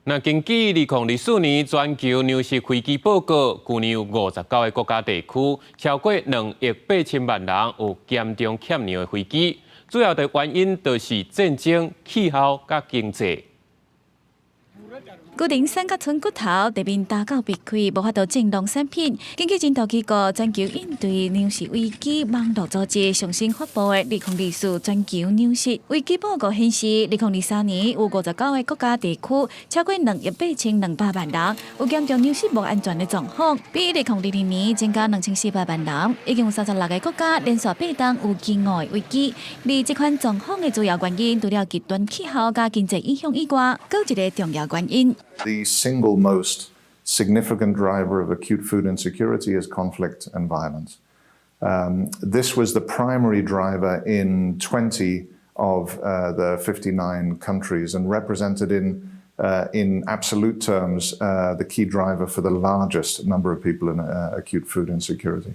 那根據2024年全球糧食危機報告，舊年有59個國家地區，超過2億8千萬人有嚴重缺糧的危機。主要的原因就是戰爭、氣候佮經濟。龜苓瘦甲賰骨頭，地面焦到癟氣，無法度種農產品。根據人道機構全球應對糧食危機網路組織上新發布的2024全球糧食危機報告顯示，2023年有59個國家地區，超過2億8200萬人有嚴重糧食無安全的狀況，比2022年增加2400萬人。已經有36個國家連續8冬有饑餓的危機。而這款狀況的主要原因，除了極端氣候佮經濟影響以外，閣有一个重要原因。 The single most significant driver of acute food insecurity is conflict and violence. This was the primary driver in 20 of the 59 countries and represented in absolute terms the key driver for the largest number of people in acute food insecurity.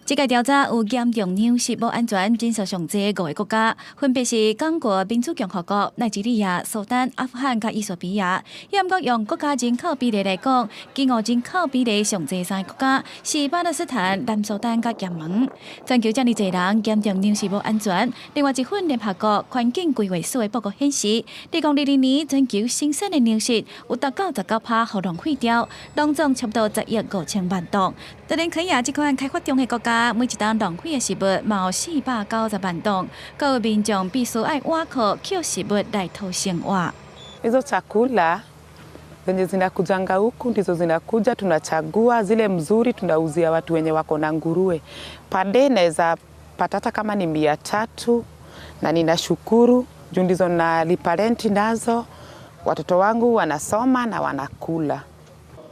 這個調查有嚴重糧食無安全人數上濟五个國家，分別是剛果民主共和國、奈及利亞、蘇丹、阿富汗佮衣索比亞。也毋過用國家人口比例來講，飢餓人口比例上濟三个國家是巴勒斯坦、南蘇丹佮也門。全球遮爾濟人嚴重糧食無安全。另外一份聯合國環境規劃署的報告顯示，2022年全球生產的糧食有達到19%予浪費掉，攏總差不多10億5千萬噸。就連肯亞這款開發中的國家，每一冬浪費的食物嘛有490萬噸，閣有民眾必須愛倚靠抾食物來討生活。 Hizo chakula zenye zinakujanga huku ndizo zinakuja, tunachagua zile mzuri, tunauzia watu wenye wako na nguruwe. Per day naweza pata hata kama ni 300, na ninashukuru juu ndizo nalipa renti nazo, watoto wangu wanasoma na wanakula。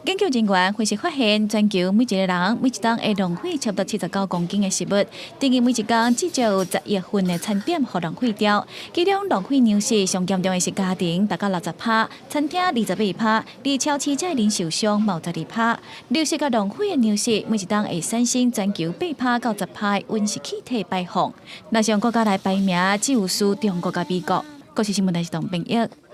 研究人員分析發現，全球每一個人每一冬會浪費差不多79公斤的食物，等於每一工至少有10億份的餐點予浪費掉。其中浪費糧食上嚴重的是家庭，達到60%，餐廳28%，佇超市這零售商嘛有12%。流失佮浪費的糧食，每一冬會產生全球8%到10%的溫室氣體排放。若是用國家來排名，只有輸中國佮美國。國視新聞台是董編譯。